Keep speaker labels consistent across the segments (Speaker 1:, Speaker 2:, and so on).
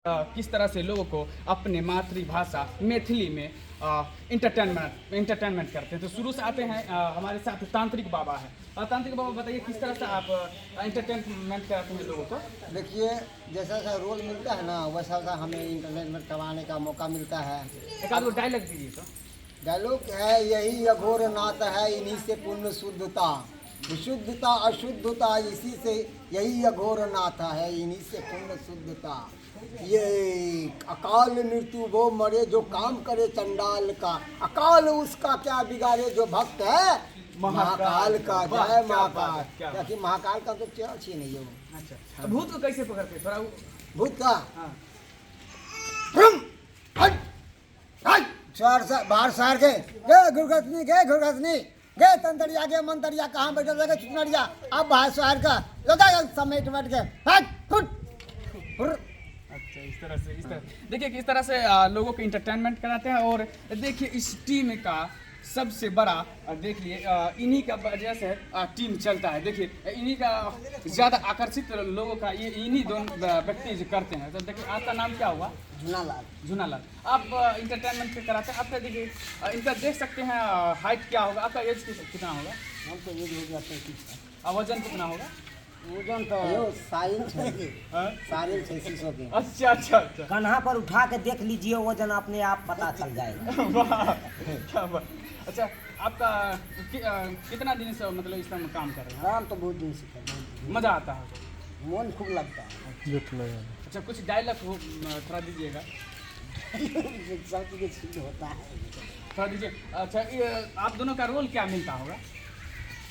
Speaker 1: किस तरह से लोगों को अपने मातृभाषा मैथिली में इंटरटेनमेंट इंटरटेनमेंट करते हैं। तो शुरू से आते हैं, हमारे साथ तांत्रिक बाबा है। तांत्रिक बाबा, बताइए किस तरह से आप इंटरटेनमेंट कराते हैं लोगों को?
Speaker 2: देखिए, जैसा जैसा रोल मिलता है ना, वैसा वैसा हमें इंटरटेनमेंट करवाने का मौका मिलता है।
Speaker 1: एक आध डायलॉग दीजिए तो।
Speaker 2: डायलॉग है यही, अघोर नाथ है इन्हीं से पुण्य शुद्धता, विशुद्धता अशुद्धता इसी से, यही अघोर नाथ है इन्हीं से पुण्य शुद्धता। ये अकाल मृत्यु वो मरे जो काम करे चंडाल का, अकाल उसका क्या बिगाड़े जो भक्त है महाकाल का।
Speaker 1: वाह,
Speaker 2: जय
Speaker 1: क्या बात
Speaker 2: महाकाल।
Speaker 1: है, क्या बात।
Speaker 2: क्योंकि महाकाल का तो चेहरा छी नहीं है वो।
Speaker 1: अच्छा, तो भूत को कैसे पकड़ते हैं? थोड़ा
Speaker 2: भूत का
Speaker 1: हाँ।
Speaker 2: ब्रह्म, हट, हट, शहर से बाहर शहर के गए घुरघसनी, गए घुरघसनी, गए तंतरिया, गए मंतरिया, कहाँ बैठल रहे चुनरिया, अब बाहर शहर का लगा समेट वट के हट फुट फुर।
Speaker 1: अच्छा, इस तरह से, इस तरह देखिए किस तरह से लोगों को इंटरटेनमेंट कराते हैं। और देखिए इस टीम का सबसे बड़ा देख लिए, इन्हीं का वजह से टीम चलता है। देखिए इन्हीं का ज़्यादा आकर्षित लोगों का ये इन्हीं दोनों व्यक्ति जो करते हैं। तो देखिए आपका नाम क्या हुआ?
Speaker 2: झूनालाल।
Speaker 1: झूनालाल, आप इंटरटेनमेंट पे कराते हैं। आपका देखिए इनका देख सकते हैं हाइट क्या होगा, आपका एज कितना होगा?
Speaker 2: हम तो एज हो गया 35।
Speaker 1: और वजन कितना होगा?
Speaker 2: वजन तो यो सारिल छै, सारिल छै शीशो के।
Speaker 1: अच्छा अच्छा अच्छा।
Speaker 3: कन्हा पर उठा के देख लीजिए, वजन अपने आप पता चल जाएगा।
Speaker 1: वाह क्या बात। अच्छा, आपका कितना दिन से मतलब इस तरह काम कर रहे हैं?
Speaker 2: काम तो बहुत दिन से कर रहे हैं।
Speaker 1: मजा आता है?
Speaker 2: मन खूब लगता है।
Speaker 1: अच्छा, कुछ डायलॉग हो थोड़ा दीजिएगा।
Speaker 2: सब चीज होता है,
Speaker 1: थोड़ा दीजिए। अच्छा, ये आप दोनों का रोल क्या मिलता होगा?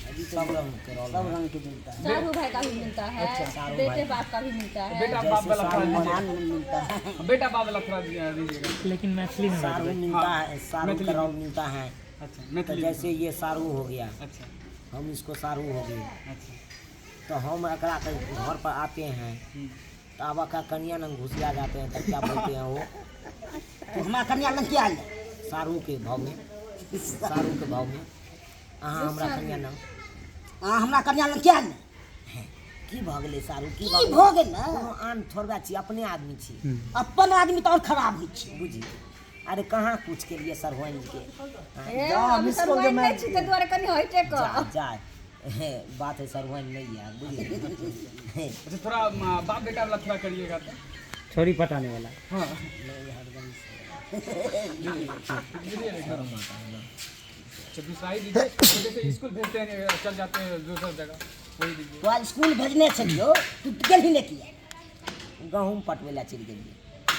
Speaker 3: सब रंग के रोल
Speaker 2: सब रंग के मिलता है।
Speaker 4: चारू भाई का भी मिलता है।
Speaker 3: अच्छा,
Speaker 4: बेटे बाप का भी मिलता है।
Speaker 1: बेटा बाप वाला थोड़ा दीजिएगा।
Speaker 2: मान मिलता है।
Speaker 1: बेटा बाप वाला थोड़ा दीजिएगा।
Speaker 5: लेकिन मैथिली में
Speaker 3: सारू मिलता है, सारू
Speaker 1: मैथिली
Speaker 3: का रोल मिलता है।
Speaker 1: अच्छा,
Speaker 3: तो
Speaker 1: मैथिली।
Speaker 3: जैसे ये सारू हो गया,
Speaker 1: अच्छा,
Speaker 3: हम इसको सारू हो गए।
Speaker 1: अच्छा।
Speaker 3: तो हम एकरा के घर पर आते हैं तो अब का कनिया नंग घुसिया जाते हैं, तो क्या बोलते हैं वो?
Speaker 2: तो हमारा कन्या लग क्या आयल?
Speaker 3: सारू के भाव में, सारू के भाव में अहाँ हमरा कनिया नंग,
Speaker 2: अहाँ हमरा कन्या लग क्या आयल?
Speaker 3: की भऽ गेलै सारू, की
Speaker 2: की
Speaker 3: भऽ
Speaker 2: भऽ गेलै?
Speaker 3: कोनो आन थोड़बे छी, अपने आदमी छी।
Speaker 2: अपन आदमी तऽ और खराब होइ छै।
Speaker 3: बुझी, अरे कहाँ कुछ के लिए सरहोइन के
Speaker 4: ए, हम सरवाइन नहि छी, ताहि दुआरे कनि हटे
Speaker 3: जा
Speaker 4: कऽ।
Speaker 3: जा हे, बात है सरहोइन नहीं है, बुझी।
Speaker 1: अच्छा, थोड़ा बाप बेटा वाला थोड़ा करिएगा तो।
Speaker 5: छोरी पटाने वाला।
Speaker 1: हाँ, अच्छा, दूसरा ही दीजिए। तो जैसे स्कूल भेजते हैं, चल जाते हैं दूसरा जगह, वही दीजिए।
Speaker 2: तोरा स्कूल भेजने छलियौ, तू गेलही नहि किया?
Speaker 3: गहूँम पटबै लए चलि गेलियै।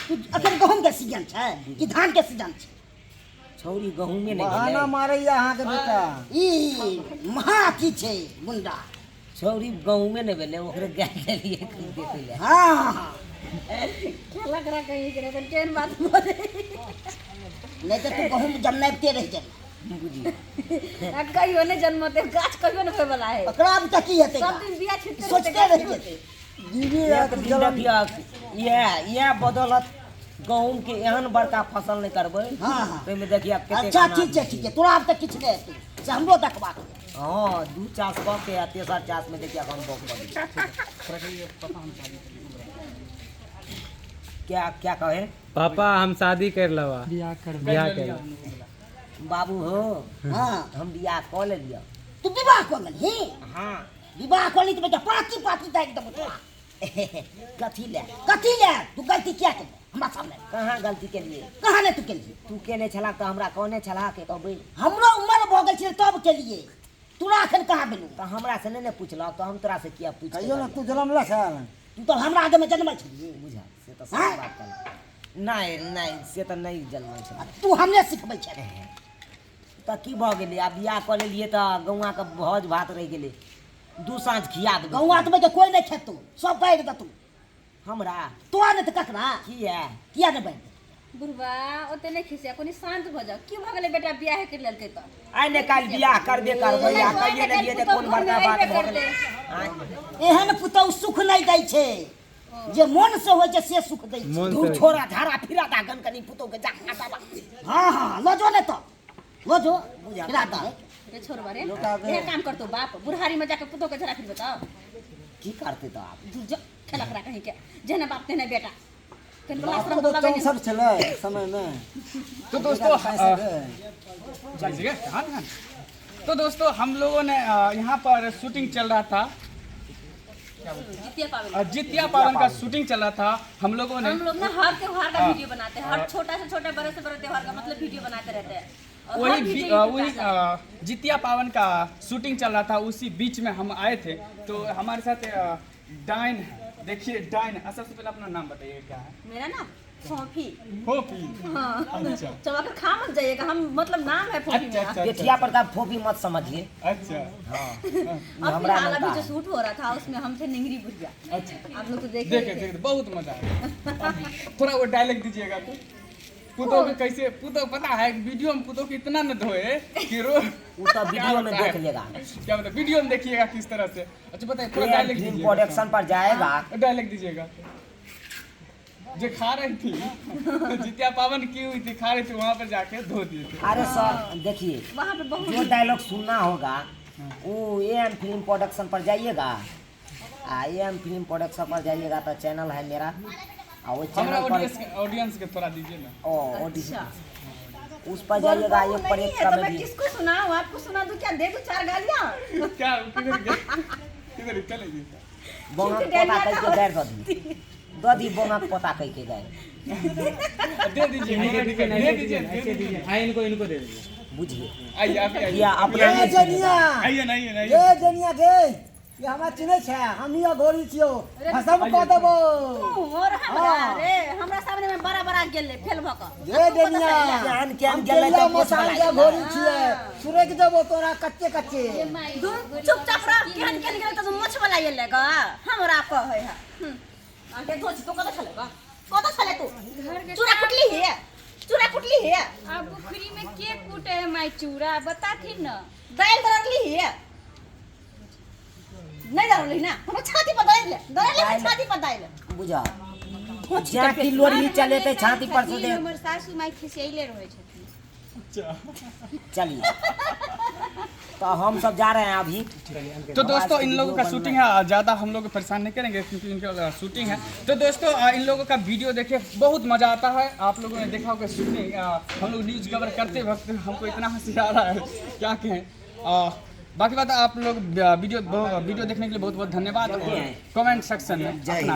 Speaker 2: तू अखन गहूँम के सीजन छै कि धान के सीजन छै?
Speaker 3: छौरी गहूँमे नहि भेलै।
Speaker 2: मारैया अहाँके बेटा ई महा की छै गुंडा।
Speaker 3: छौरी गहूँमे नहि भेलै, ओकरे गाय देलियै देखै लए।
Speaker 2: हाँ,
Speaker 4: खेलक रह कहीं के नहि, केहन बात बोले।
Speaker 2: नहि तऽ तू गहूँम जमनाइते रहि गेल।
Speaker 3: बुझी,
Speaker 4: आ कहियो नहि जन्मते गाछ, कहियो नहि होय वाला है।
Speaker 2: ओकरा आब तऽ की हेतै?
Speaker 4: सब दिन बिया छिटते
Speaker 2: सोचते
Speaker 4: रहतै,
Speaker 2: रहि
Speaker 4: गाछ
Speaker 2: जेतै।
Speaker 3: एक दिन देखियौ, इएह इएह बदौलत गहूँम के एहन बड़का फसल नहि करबै।
Speaker 2: हाँ, हाँ।
Speaker 3: ताहिमे देखियौ कतेक
Speaker 2: अच्छा,
Speaker 3: अनाज
Speaker 2: ठीक छै, ठीक छै, तोरा आब तऽ किछु नहि हेतै से हमरो देखबाक यऽ।
Speaker 3: हँ, दू चास कऽ के आ तेसर चास में देखियौ हम बौग कऽ दै।
Speaker 1: थोड़ा करिए पापा, हम शादी करेंगे।
Speaker 3: क्या क्या कहे?
Speaker 5: पापा, हम शादी कर लेबा,
Speaker 1: बियाह
Speaker 5: बियाह
Speaker 1: कर
Speaker 5: कर।
Speaker 1: लिया हम लोगों वाला।
Speaker 3: बाबू हो।
Speaker 2: हाँ।
Speaker 3: हम बियाह कऽ लेलियै।
Speaker 2: तू विवाह कऽ लेलही?
Speaker 3: हाँ।
Speaker 2: विवाह कऽ ली तऽ बेटा पाकी पाकी दागि देबौ तोरा।
Speaker 3: कथी लए?
Speaker 2: कथी लए? तू गलती किया केलही हमरा सामने?
Speaker 3: कहाँ गलती केलियै?
Speaker 2: कहाँ नहि तू केलही?
Speaker 3: तू केने छला तऽ हमरा कहने छला के कहबै।
Speaker 2: हमरो उमर भऽ गेल छलै तब केलियै, तोरा अखन कहाँ भेलौ?
Speaker 3: तऽ हमरा से नहि ने पुछलक, तऽ हम तोरा से किया पूछ?
Speaker 2: कहियो ने तू जनमला छल? तू तऽ हमरा आगेमे जनमल छलियै।
Speaker 3: बुझल से तऽ सही बात कहलक। नहि नहि, से तऽ नहि जनमल छल।
Speaker 2: आ तू हमरे सिखबै छल?
Speaker 3: तऽ की भऽ गेलै? आब बियाह कऽ लेलियै तऽ गौआँके भोज भात रहि गेलै, दू साँझ खिया देबै।
Speaker 2: गौआ तऽ कोइ नहि खेतौ, सब बाढ़ि देतौ।
Speaker 3: हमरा?
Speaker 2: तोरा नहि तऽ ककरा?
Speaker 3: किया?
Speaker 2: किया नहि बाढ़ि देतौ?
Speaker 4: बुढ़बा, ओते नहि खिसिया, कनि शान्त भऽ जाउ। की भऽ गेलै बेटा बियाह करि लेलकै तऽ?
Speaker 3: आइ ने काल्हि बियाह करबे करबै, आ कहिए लेलियै जे कोन बड़का बात भऽ गेलै? आँय?
Speaker 2: एहन पुतहु सुख नहि दै छै, जे मन से होइ छै से सुख दै छै।
Speaker 5: मोन
Speaker 3: धूर
Speaker 5: से।
Speaker 3: छोड़ा, झाड़ा फिरा दा गन कनि पुतहु के, जा हटाबा।
Speaker 2: हाँ हाँ, लऽ जो ने तऽ लऽ जो, फिरा दे।
Speaker 4: रे छोड़बा रे, इएह काम करतौ बाप, बुढ़ारी में जाके पुतोह के झड़ा फिरबे तऽ
Speaker 3: की करतै तऽ आब?
Speaker 4: जो खेलक रा कहीं के, जेहने बाप तेहने बेटा।
Speaker 2: बापो तो 64 छलै समय में।
Speaker 1: तो दोस्तों
Speaker 2: 65
Speaker 1: चलिए, हाँ, हाँ। तो दोस्तों हम लोगों ने यहाँ पर शूटिंग चल रहा था,
Speaker 4: जितिया पावन,
Speaker 1: जितिया पावन का शूटिंग चल रहा था। हम लोगों ने
Speaker 4: हम लोग ना हर त्योहार का वीडियो बनाते हैं, हर छोटा से छोटा बड़े से बड़े त्योहार का मतलब वीडियो बनाते रहते हैं। और हर
Speaker 1: वही
Speaker 4: वीडियो यूट्यूब पे
Speaker 1: वही
Speaker 4: आता है।
Speaker 1: जितिया पावन का शूटिंग चल रहा था, उसी बीच में हम आए थे। तो हमारे साथ डाइन है, देखिए डाइन। सबसे पहले अपना नाम बताइए क्या है?
Speaker 4: मेरा नाम फोफी।
Speaker 1: फोफी।
Speaker 4: हाँ।
Speaker 1: अच्छा।
Speaker 4: चबा कर खा मत जाइएगा, हम मतलब नाम है फोफी
Speaker 1: अच्छा,
Speaker 4: मेरा।
Speaker 1: अच्छा।
Speaker 3: बेटिया पर का फोफी मत समझिए।
Speaker 1: अच्छा।
Speaker 4: और
Speaker 3: हमरा
Speaker 4: फिलहाल अभी
Speaker 3: नौका
Speaker 4: जो
Speaker 3: है।
Speaker 4: शूट हो रहा था उसमें हम थे निंगरी बुढ़िया।
Speaker 1: अच्छा।
Speaker 4: आप लोग तो देखे
Speaker 1: देखे
Speaker 4: ही थे।
Speaker 1: देखे, बहुत मजा आया। थोड़ा वो डायलॉग दीजिएगा तो पुतो के कैसे, पुतो पता है वीडियो में पुतो के इतना न धोए कि रो
Speaker 3: वो तो वीडियो में देख लेगा।
Speaker 1: क्या मतलब वीडियो में देखिएगा किस तरह से। अच्छा बताइए, थोड़ा डायलॉग
Speaker 3: फिल्म
Speaker 1: दीजिएगा।
Speaker 3: प्रोडक्शन पर जाएगा।
Speaker 1: डायलॉग दीजिएगा। जो खा रही थी जितिया पावन की हुई थी, खा रही थी, वहाँ पर जाके धो दिए थे।
Speaker 3: अरे सर देखिए,
Speaker 4: वहाँ पे बहुत
Speaker 3: जो डायलॉग सुनना होगा वो ए एम फिल्म प्रोडक्शन पर जाइएगा। ए एम फिल्म प्रोडक्शन पर जाइएगा तो चैनल है मेरा, और वो
Speaker 1: हमारा
Speaker 3: चैनल पर
Speaker 1: ऑडियंस के थोड़ा दीजिए ना।
Speaker 3: ओ ऑडियंस
Speaker 4: अच्छा।
Speaker 3: उस पर जाइएगा।
Speaker 4: बोल,
Speaker 3: एक पर
Speaker 4: नहीं
Speaker 3: एक
Speaker 4: है तो मैं
Speaker 3: कॉमेडी।
Speaker 4: किसको सुनाऊं? आपको सुना दूं क्या? दे दूं चार गालियां?
Speaker 1: क्या किधर गए? किधर चले गए?
Speaker 3: बोंगा
Speaker 4: क्योंकि
Speaker 3: पोता
Speaker 4: डालियां
Speaker 3: कह के
Speaker 4: तो
Speaker 3: गायर दऽ दी, दऽ दी बोंगा पोता कह के गायर।
Speaker 1: दे दीजिए,
Speaker 5: ऐसे
Speaker 1: दे
Speaker 5: दीजिए,
Speaker 1: दीजिए,
Speaker 5: ऐसे
Speaker 1: दे दीजिए।
Speaker 5: दीजिए। हाँ, इनको इनको दे दीजिए।
Speaker 3: बुझिए
Speaker 1: आइए आप आइए।
Speaker 3: या अपना
Speaker 2: ये जनिया,
Speaker 1: आइए ना, आइए ना, आइए।
Speaker 2: ये जनिया गे, ये हमरा चिन्है छै, हम ही अघोरी छियौ, भसम कऽ देबौ।
Speaker 4: तू और हमरा
Speaker 2: हाँ।
Speaker 4: रे, हमरा सामने में बड़ा बड़ा गेले फेल भ क।
Speaker 2: जे जनिया,
Speaker 3: केहन केहन
Speaker 2: हम
Speaker 3: गेलै
Speaker 2: केलिया
Speaker 3: तऽ पोछ
Speaker 2: मसान के
Speaker 3: बला।
Speaker 2: अघोरी छियै, सुरक देबौ तोरा कच्चे कच्चे।
Speaker 4: दू चुपचाप रह, केहन केहन गेले तऽ मोछ वाला गेले ग हमरा कहै है। आके धोच तो कत छले ग, कत छले तू? चूड़ा कुटली है, चूड़ा कुटली है।
Speaker 6: अब बुखरी में के कूटे है माई चूड़ा बताथिन न?
Speaker 4: दाल दरली है नहीं दरली ना, हमरा छाती पर दाल ले, दरली है छाती पर दाल।
Speaker 3: बुझा जा की लोरी चले ते छाती पर से दे।
Speaker 6: हमर सासू माई खिसियले रहै छथिन।
Speaker 3: चलिए तो हम सब जा रहे हैं अभी।
Speaker 1: तो दोस्तों इन लोगों का शूटिंग है, ज़्यादा हम लोग परेशान नहीं करेंगे क्योंकि इनका शूटिंग है। तो दोस्तों इन लोगों का वीडियो देखे बहुत मज़ा आता है। आप लोगों ने देखा होगा शूटिंग, हम लोग न्यूज़ कवर करते वक्त हमको इतना हंसी आ रहा है क्या कहें। बाकी बात आप लोग वीडियो देखने के लिए बहुत बहुत धन्यवाद। और कमेंट सेक्शन में
Speaker 3: जय हिंद।
Speaker 1: अपना